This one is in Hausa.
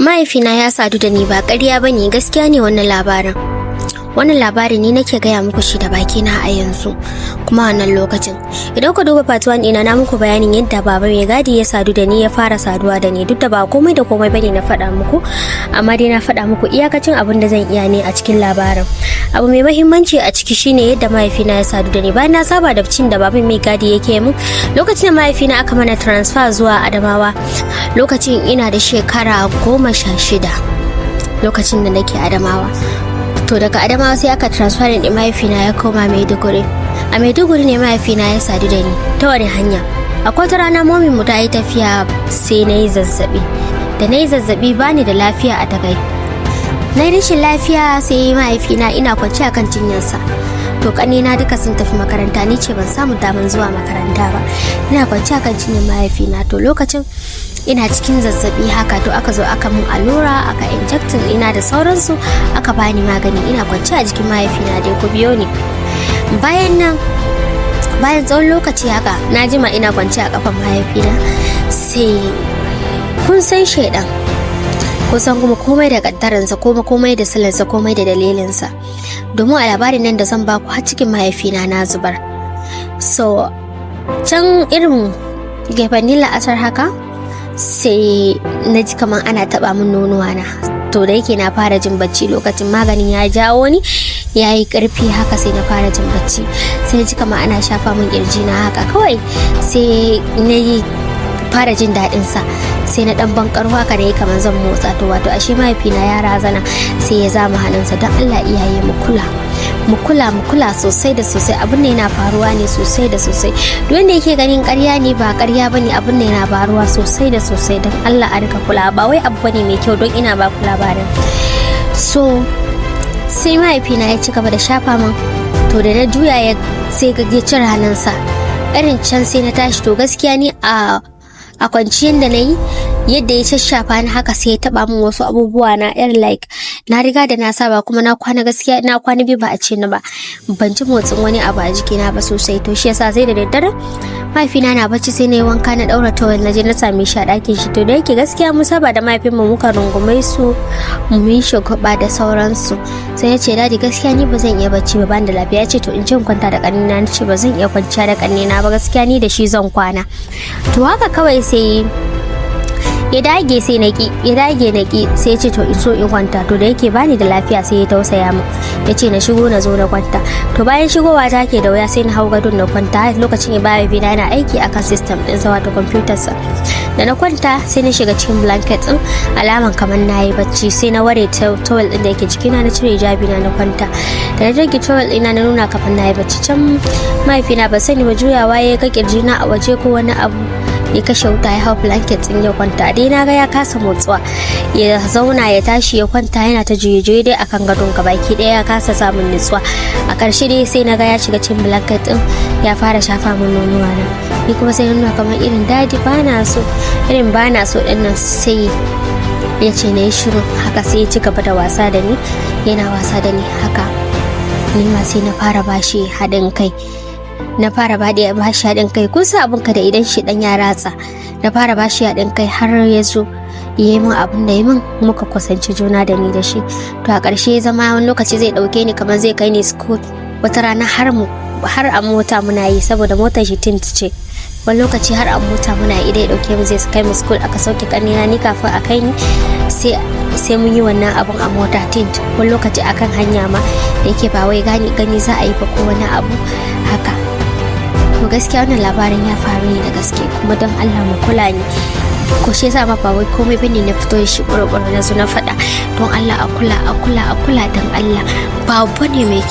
Mahaifina ya sadu da ni ba ƙarya ba ne, gaskiya ne wannan labarin. Wannan labarin ni nake gaya muku shi da bakina a yanzu, kuma wannan lokacin. Idan ku duba part 1 ɗina, na muku bayanin yadda Baba Mai Gadi ya sadu da ni, ya fara saduwa da ni, duk da ba komai da komai bane na faɗa muku, amma dai na faɗa muku iyakacin abin da zan iya ne a cikin labarin. Abu mai mahimmanci a ciki shine yadda mahaifina ya sadu da ni. Bayan na saba da cin da Baba Mai Gadi yake mun, lokacin da mahaifina aka mana transfer zuwa Adamawa, lokacin ina da shekara 16, lokacin da nake Adamawa. To daga Adamawa sai aka transfer din mahaifina ya koma Maiduguri. A Maiduguri ne mahaifina ya sadu da ni. Ta wani hanya? Akwai wata rana momin mu ta yi tafiya, sai na yi zazzabi. Da na yi zazzabi, bani da lafiya, a takai na yi rashin lafiya, sai mahaifina, ina kwance a kan cinyarsa. To kanina duka sun tafi makaranta, ni ce ban samu daman zuwa makaranta ba. Ina kwance a kan cinyar mahaifina. To lokacin ina cikin zazzabi haka, to aka zo aka mun allura, aka injecting ina da sauransu, aka bani magani. Ina kwance a jikin mahaifina dai. Ku biyo ni. Bayan nan, bayan tsawon lokaci haka, na jima ina kwance a kafan mahaifina, sai kun san shaidan, kusan kuma komai da kaddaransa, kuma komai da silarsa, komai da dalilinsa. Domin a labarin nan da zan baku, har cikin mahaifina na zubar. So can irin gefen la'asar haka, sai na ji kamar ana taba min nonuwa na. To da yake na fara jin bacci lokacin, maganin ya jawo ni ya yi karfi haka, sai na fara jin bacci. Sai na ji kamar ana shafa min kirji na haka kawai, sai na yi fara jin daɗin sa, sai na dan bankar haka da kamar zan motsa. To wato ashe mahaifina ya razana, sai ya zama hannunsa. Don Allah iyaye, mu kula, mu kula, mu kula sosai da sosai. Abin da yana faruwa ne sosai da sosai. Duk wanda yake ganin ƙarya ne, ba ƙarya bane. Abin da yana faruwa sosai da sosai. Don Allah a rika kula. Ba wai abu bane mai kyau don ina ba ku labarin. So sai mahaifina ya ci gaba da shafa min. To da na juya, ya sai ya cire hannunsa irin can, sai na tashi. To gaskiya ni a kwanciyar da na yi, yadda ya shashafa ni haka, sai ya taba min wasu abubuwa na, irin like na riga da na saba, kuma na kwana, gaskiya na kwana 2 ba a ce ni ba, ban ji motsin wani abu a jikina ba sosai. To shi yasa sai da daddare, mahaifina na bacci, sai na yi wanka, na daura towel, na je na same shi a ɗakin shi. To da yake gaskiya mu saba da mahaifinmu, muka rungume su, mu yi shagwaba da sauransu. Sai ya ce, "Daddy, gaskiya ni ba zan iya bacci ba, ban da lafiya." Ya ce to in je in kwanta da ƙannena. Na ce ba zan iya kwanciya da ƙannena ba, gaskiya ni da shi zan kwana. To haka kawai sai ya dage, sai na ki, ya dage, na ki. Sai ya ce to in so in kwanta. To da yake bani da lafiya, sai ya tausaya min, ya ce na shigo, na zo na kwanta. To bayan shigowa ta ke da wuya, sai na hau gadon na kwanta. Lokacin mahaifina yana aiki akan system ɗinsa, wato computer sa. Da na kwanta, sai na shiga cikin blanket ɗin, alaman kamar na yi bacci. Sai na ware towel ɗin da yake jikina, na cire hijabi na, na kwanta. Da na rage towel ɗina, na nuna kamar na yi bacci. Can mahaifina ba sani ba, juyawa ya ga kirjina a waje ko wani abu, ya kashe wuta, ya hau blanket ɗin ya kwanta. Dai na ga ya kasa motsuwa, ya zauna, ya tashi, ya kwanta, yana ta juye-juye dai akan gadon baki ɗaya, ya kasa samun nutsuwa. A ƙarshe dai sai na ga ya shiga cikin blanket ɗin, ya fara shafa min nonuwa na. Ni kuma sai nuna kamar irin, "Daddy, bana so," irin bana so ɗin nan. Sai ya ce na yi shiru haka. Sai ya ci gaba da wasa da ni, yana wasa da ni haka. Ni ma sai na fara bashi haɗin kai, na fara ba shi haɗin kai. Kun sa abinka da idan shi ɗan ya ratsa. Na fara bashi haɗin kai har ya zo ya yi min abin da ya min, muka kusanci juna da ni da shi. To a ƙarshe zama wani lokaci zai ɗauke ni kamar zai kai ni school. Wata rana har mu har a mota muna yi, saboda motar shi tint ce. Wani lokaci har a mota muna yi. Idan ya ɗauke mu zai kai mu school, aka sauke ƙannena, ni kafin a kai ni sai mun yi wannan abun a mota tint. Wani lokaci akan hanya ma, da yake ba wai gani gani za a yi ba ko wani abu haka. To gaskiya wannan labarin ya faru ne da gaske, kuma don Allah mu kula ne ko. Shi yasa ma ba wai komai bane na fito da shi ɓuro na zo na faɗa. Don Allah a kula, a kula, a kula, don Allah. Ba bane mai